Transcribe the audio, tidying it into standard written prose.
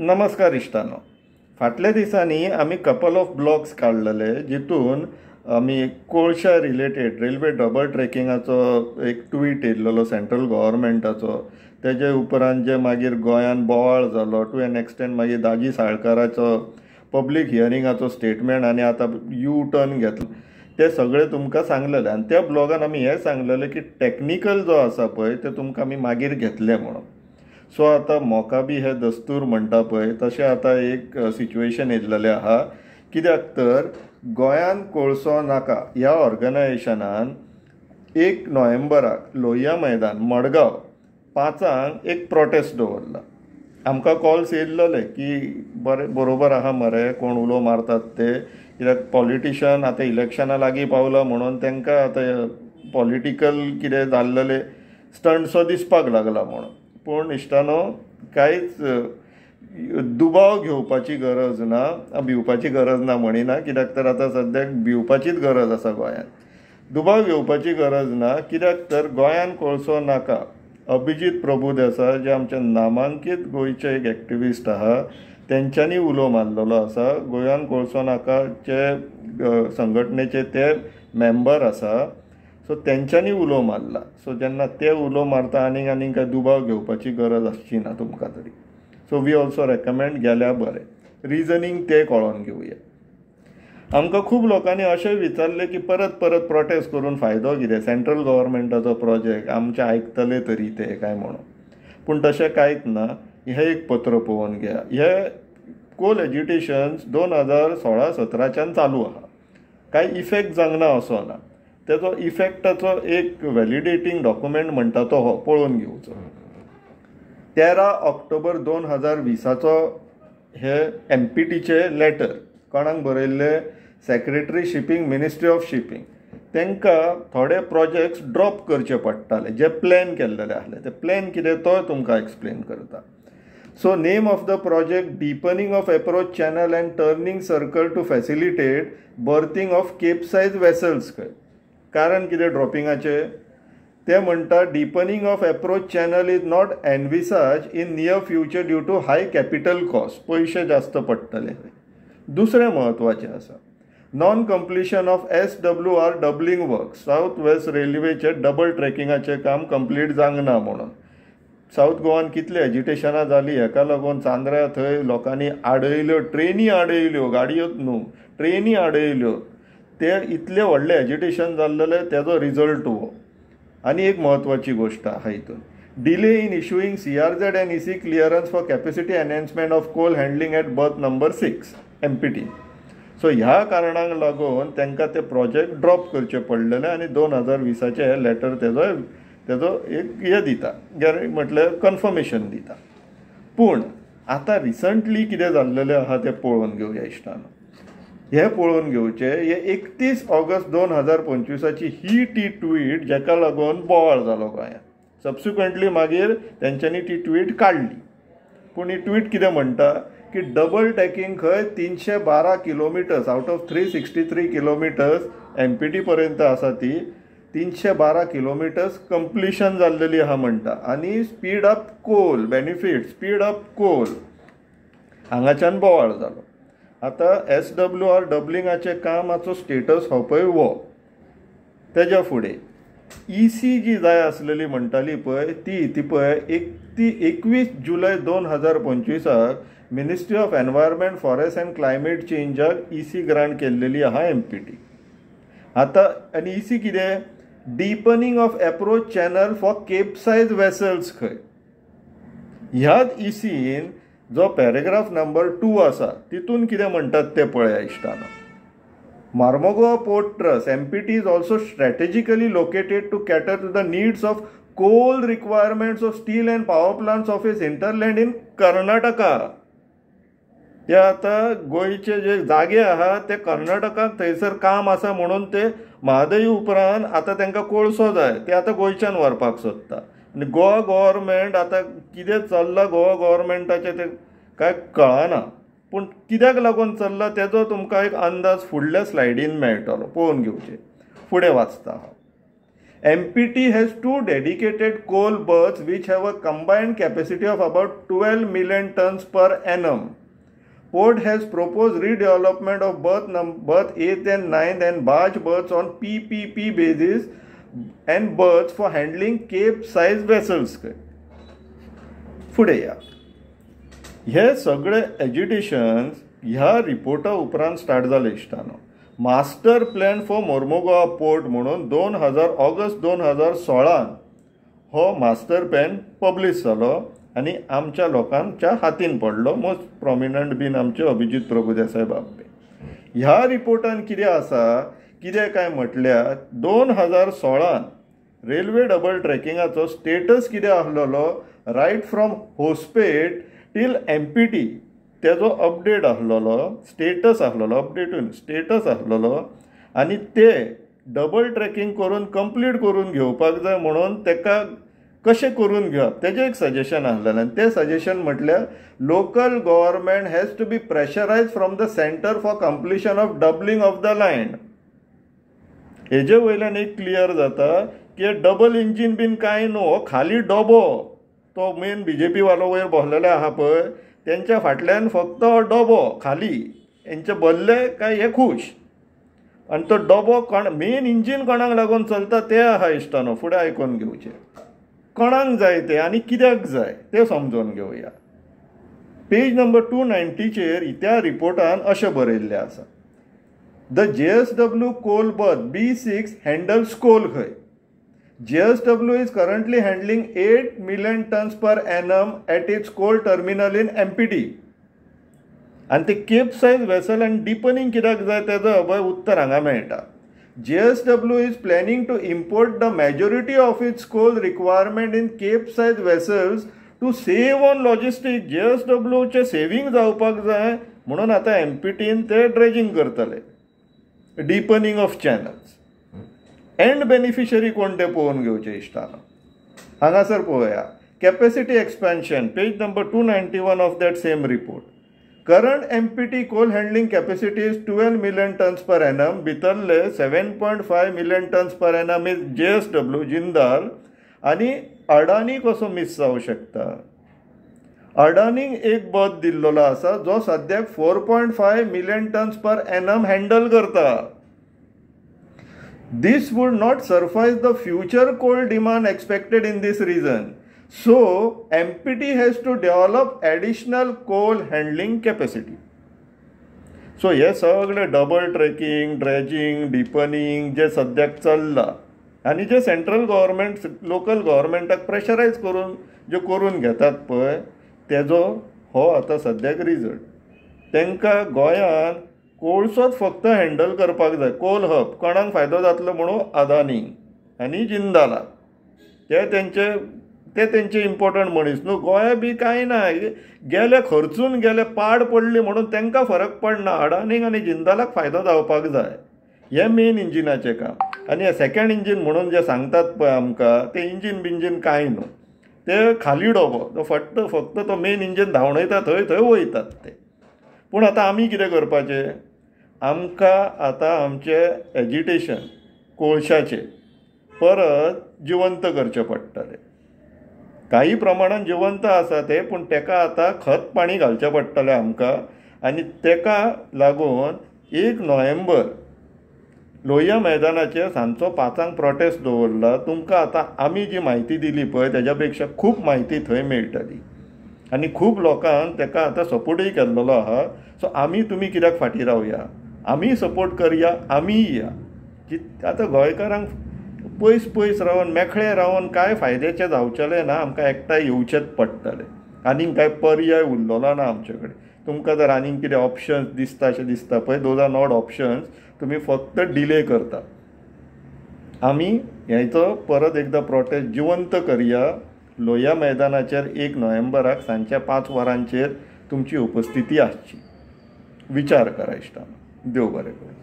नमस्कार इश्टानो, फाटल्या दिसांनी आमी कपल ऑफ ब्लॉग्स काडलेले जितून आमी कोळशा रिलेटेड रेल्वे डबल ट्रेकिंगाचो एक ट्वीट येयल्लो सेंट्रल गव्हर्मेंटाचो, तेजे उपरांत जे मागीर गोंयान बोवाळ जालो टू एन एक्सटेंट, मागीर दाजी साळकाराचो पब्लीक हियरिंगाचो स्टेटमेंट आनी आतां यू टर्न घेतलो, ते सगळे तुमकां सांगलेले. आनी त्या ब्लॉगान आमी हें सांगलेलें की टॅक्निकल जो आसा पळय ते तुमकां आमी मागीर घेतले म्हणून. सो आतां म्हाका बी हे दस्तूर म्हणटा पळय तशें आतां एक सिच्युएशन येयल्लेलें आहा. कित्याक तर गोंयान कोळसो नाका ह्या ऑर्गनायजेशनान 1 नोव्हेंबराक लोहिया मैदान मडगांव 5 एक प्रोटेस्ट दवरला. आमकां कॉल्स येयल्ले की बरें बरोबर आहा मरे, कोण उलो मारतात ते, कित्याक पॉलिटिशन आतां इलेक्शनां लागीं पावला म्हणून तांकां आतां पॉलिटिकल कितें जाल्लेले स्टंट्सो दिसपाक लागला म्हणून. पूण इश्टानो, कांयच दुबाव घेवपाची गरज ना, भिवपाची गरज ना म्हणिना, कित्याक तर आतां सद्याक भिवपाचीच गरज आसा गोंयांत. दुबाव घेवपाची गरज ना, कित्याक तर गोंयान कोळसो नाका. अभिजीत प्रभुदेसाय जे आमचे नामांकीत गोंयचे एक एक्टिविस्ट आहा तेंच्यांनी उलो मारलेलो आसा. गोंयान कोळसो नाकाचे संघटनेचे ते मेंबर आसा, सो तेंच्यांनी उलो मारला. सो जेन्ना ते उलो मारता आनीक आनीक काय दुबाव घेवपाची गरज आसची ना तुमकां तरी. सो we also recommend गेल्यार बरें, रिजनींग ते कळोन घेवया. आमकां खूब लोकांनी अशें विचारलें की परत परत प्रोटेस्ट करून फायदो कितें, सेंट्रल गव्हर्मेंटाचो प्रोजेक्ट आमचें आयकतले तरी ते काय म्हणून. पूण तशें कांयच ना. हें एक पत्र पळोवन घेया. हे कोल एजिटेशन्स 2016-17च्यान चालू आहा, कांय इफेक्ट जावंक ना असो ना. तेजो इफेक्टाचो एक व्हॅलिडेटींग डॉक्युमेंट म्हणटा तो हो पळोवन घेवचो. 13 ऑक्टोबर 2020 हे एमपीटीचे लेटर कोणाक बरयल्ले, secretary shipping, ministry of shipping. तांकां थोडे प्रोजेक्ट्स ड्रॉप करचे पडटाले जे प्लॅन केल्लेले आसले. ते प्लॅन कितें तो तुमकां एक्सप्लेन करता. So name of the project deepening of approach channel and turning circle to facilitate berthing of capesize vessels. खंय कारण कितें ड्रॉपिंगाचें, ते म्हणटा deepening of approach channel is not envisage in near future due to high capital cost, पयशे जास्त पडटले. दुसरें म्हत्वाचें आसा non completion of SWR doubling work, south west रेल्वेचें डबल ट्रेकिंगाचें काम कंप्लीट जावंक ना म्हणून. सावथ गोवान कितली एजिटेशनां जालीं हेका लागून, चांद्र्या थंय लोकांनी आडयल्यो, ट्रेनी आडयल्यो, गाडयोच न्हू ट्रेनी आडयल्यो. ते इतलें व्हडलें एजिटेशन जाल्लें तेजो रिजल्ट हो. आनी एक म्हत्वाची गोश्ट आहा हितून, delay in issuing CRZ and EC clearance for capacity enhancement of coal handling at berth number 6 MPT. So ह्या कारणांक लागून तांकां ते प्रोजेक्ट ड्रॉप करचे पडलेले आनी 2020 हे लेटर तेजो तेजो एक हें दिता, म्हटल्यार कन्फर्मेशन दिता. पूण आतां रिसंटली कितें जाल्लेलें आहा तें पळोवन घेवया इश्टानो. हें पळोवन घेवचें, हे 31 ऑगस्ट 2025 ही ती ट्वीट जेका लागून बोवाळ जालो गोंयांत. सबसिक्वंटली मागीर तेंच्यांनी ती ट्वीट काडली. पूण ही ट्वीट कितें म्हणटा की डबल टॅकिंग खंय 312 kilometres out of 363 kilometres MPT पर्यंत आसा ती 312 किलोमिटर्स कंप्लिशन जाल्लेली आहा म्हणटा. आनी speed up coal benefit, speed up coal हांगाच्यान बोवाळ जालो. आतां SWR डबलिंगाचें कामाचो स्टेटस हो पळय हो. तेज्या फुडें EC जी जाय आसलेली म्हणटाली पळय ती पळय 21 जुलय 2025 ministry of environment forest and climate चेंजाक EC grant केल्लेली आहा MPT. आतां आनी EC कितें, deepening of approach channel for capesize vessels. खंय ह्याच ECन जो पॅरेग्राफ नंबर 2 आसा तितून कितें म्हणटात तें पळया इश्टानो. Mormugao port trust MPT is also strategically located to cater to the needs of coal requirements of steel and power plants of its hinterland in Karnataka. ते आतां गोंयचे जे जागे आहा ते कर्नाटकाक थंयसर काम आसा म्हणून ते म्हादय उपरांत आतां तांकां कोळसो जाय, ते आतां गोंयच्यान व्हरपाक सोदता. आनी गोवा गव्हर्मेंट आतां कितें चल्लां गोवा गव्हर्मेंटाचें तें कांय कळना, पूण कित्याक लागून चल्लां तेजो तुमकां एक अंदाज फुडल्या स्लायडीन मेळटलो, पळोवन घेवचें. फुडें वाचता हांव. MPT has 2 dedicated coal berths which have a combined capacity of about 12 million tons per annum. Port has proposed redevelopment of berth 8th and 9th and barge berths on PPP basis and berths for handling cape size vessels. फुडें या. हे सगळे एजिटेशन्स ह्या रिपोर्टा उपरांत start जाले इश्टानो. Master plan for Mormugao port म्हणून 2000 August 2016 हो master plan publish जालो आनी आमच्या लोकांच्या हातीन पडलो. मोस्ट प्रोमिनंट बीन आमचे अभिजीत प्रभुदेसाय बाप्पे. ह्या रिपोर्टान कितें आसा, कितें काय म्हटल्यार 2016 रेल्वे डबल ट्रॅकिंगाचो स्टेटस कितें आसलेलो right from Hospet till MPT तेजो अपडेट आसलेलो, स्टेटस आसलेलो, अपडेटून स्टेटस आसलेलो आनी ते डबल ट्रॅकिंग करून कंप्लीट करून घेवपाक जाय म्हणून तेका कशें करून घेवप तेजें एक सजेशन आसलेलें. आनी तें सजेशन म्हटल्यार local government has to be pressurise from the centre for completion of doubling of the line. हेजे वयल्यान एक क्लियर जाता की डबल इंजीन बीन कांय न्हू, हो खाली डबो, तो मेन बीजेपी वालो वयर बसलेले आहा पळय तेंच्या फाटल्यान फक्त हो डबो खाली, हेंचे भरले काय हे खूश. आनी तो डबो कोण मेन इंजीन कोणाक लागून चलता तें आहा इश्टानो. फुडें आयकून घेवचें कोणाक जाय तें आनी कित्याक जाय तें समजून घेवया. पेज नंबर 290चेर त्या रिपोर्टान अशें बरयल्लें आसा, the JSW coal berth B6 handles coal खंय. JSW is currently handling 8 million tons per annum at its coal terminal in MPT. आनी ते केप सायज वेसल आनी डिपनिंग कित्याक जाय तेजो अभय उत्तर हांगा मेळटा. JSW is planning to import the majority of its coal requirement in cape size vessels to save on logistic. JSWचें saving जावपाक जाय म्हणून आतां एमपीटीन ते ड्रेजिंग करतले, deepening of channels. End beneficiary कोण ते पळोवन घेवचे इश्टानो. हांगासर पळोवया capacity expansion, page number 291 of that same report. Current MPT coal handling capacity is 12 million tons per annum. भितरले 7.5 million tons per annum is JSW Jindal. आनी अडानी कसो मिस जावं शकता? अडानीक एक बर्थ दिल्लो आसा जो सद्याक 4.5 million tons per annum handle करता. This would not suffice the future coal demand expected in this region. So, MPT has to develop additional coal handling capacity. So, हे सगळे डबल ट्रॅकिंग, ड्रेजिंग, डिपनिंग जे सद्याक चल्ला आनी जे central government local गव्हर्मेंटाक pressurise करून जे करून घेतात पळय तेजो हो आतां सद्याक रिजल्ट. तांकां गोंयांत कोळसोच फक्त हँडल करपाक जाय, कोल हब. कोणाक फायदो जातलो म्हणून अदानी आनी जिंदालाक, ते तेंचे इम्पोर्टंट मनीस न्हू. गोंया बी कांय ना, गेले खर्चून गेले, पाड पडली म्हणून तांकां फरक पडना. अडानीक आनी जिंदालाक फायदो जावपाक जाय, हें मेन इंजिनाचें काम. आनी हें सेकंड इंजीन म्हणून जें सांगतात पळय आमकां तें इंजीन बिंजीन कांय न्हू, ते खाली डबो, तो फक्त फक्त तो मेन इंजीन धांवडयता थंय थंय वयतात ते. पूण आतां आमी कितें करपाचें? आमकां आतां आमचें एजिटेशन कोळशाचें परत जिवंत करचें पडटलें. काही प्रमाणान जिवंत आसा तें, पूण तेका आतां खत पाणी घालचें पडटलें आमकां. आनी तेका लागून 1 नोव्हेंबर लोहिया मैदानाचेर सांजचो 5 प्रोटेस्ट दवरला. तुमकां आतां आमी जी म्हायती दिली पळय तेज्या पेक्षा खूब म्हायती थंय मेळटली आनी खूब लोकांक तेका आतां सपोर्टूय केल्लो आहा. सो आमी तुमी कित्याक फाटीं रावया, आमी सपोर्ट करया, आमीय या. आतां गोंयकारांक पयस पयस रावन मेकळे रावन कांय फायद्याचें जावचेलें ना, आमकां एकठांय येवचेंच पडटलें. आनीक कांय पर्याय उरलेलो ना आमचे कडेन. तुमकां जर आनीक कितें ऑप्शन्स दिसता अशें दिसता पळय, those are not options, तुमी फक्त डिले करता. आमी हेचो परत एकदां प्रोटेस्ट जिवंत करया. लोहिया मैदानाचेर 1 नोव्हेंबराक सांजच्या 5 वरांचेर तुमची उपस्थिती आसची. विचार करा इश्टानो. देव बरें करूं.